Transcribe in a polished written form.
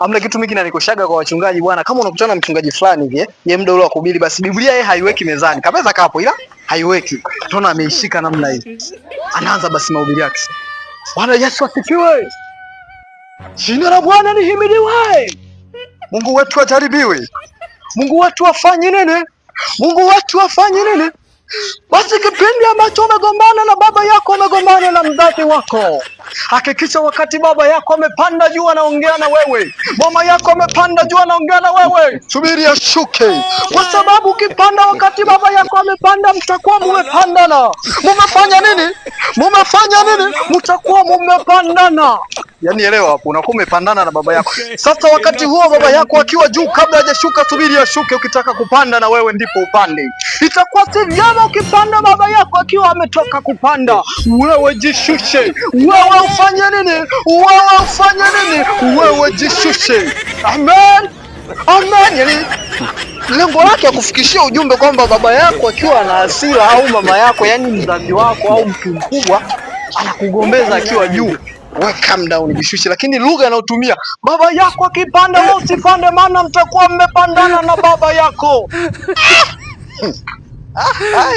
Amna kitu mimi kinanikoshaga kwa wachungaji bwana, kama unakutana na mchungaji fulani hivi, yeye muda ule wa kuhubiri, basi Biblia yeye haiweki mezani. Kabeza kapo ila haiweki. Tunaona ameishika namna hii. Anaanza basi mahubiri yake. Bwana Yesu asifiwe. Jina la Bwana lihimidiwe. Mungu wetu ajaribiwe. Mungu wetu afanye nini? Mungu wetu afanye nini? Basi kipindi ambacho umegombana na baba yako, umegombana na mzazi wako, hakikisha wakati baba yako amepanda juu anaongea na wewe, mama yako amepanda juu anaongea na wewe, subiri ashuke, kwa sababu ukipanda wakati baba yako amepanda, mtakuwa mumepandana. Mumefanya nini? Mumefanya nini? Mtakuwa mumepandana. Yaani elewa hapo, unakuwa umepandana na baba yako. Sasa wakati huo baba yako akiwa juu, kabla hajashuka, subiri ashuke. Ukitaka kupanda na wewe ndipo upande. Itakuwa si vyema ukipanda baba yako akiwa ametoka kupanda. Wewe jishushe, wewe ufanye nini? Wewe ufanye nini? Wewe jishushe. Amen, amen. Yani lengo lake ya kufikishia ujumbe kwamba baba yako akiwa na hasira au mama yako, yani mzazi wako au mtu mkubwa anakugombeza akiwa juu, we calm down, jishushe. Lakini lugha anayotumia baba yako akipanda, wewe usipande, maana mtakuwa mmepandana na baba yako. Ah, ah.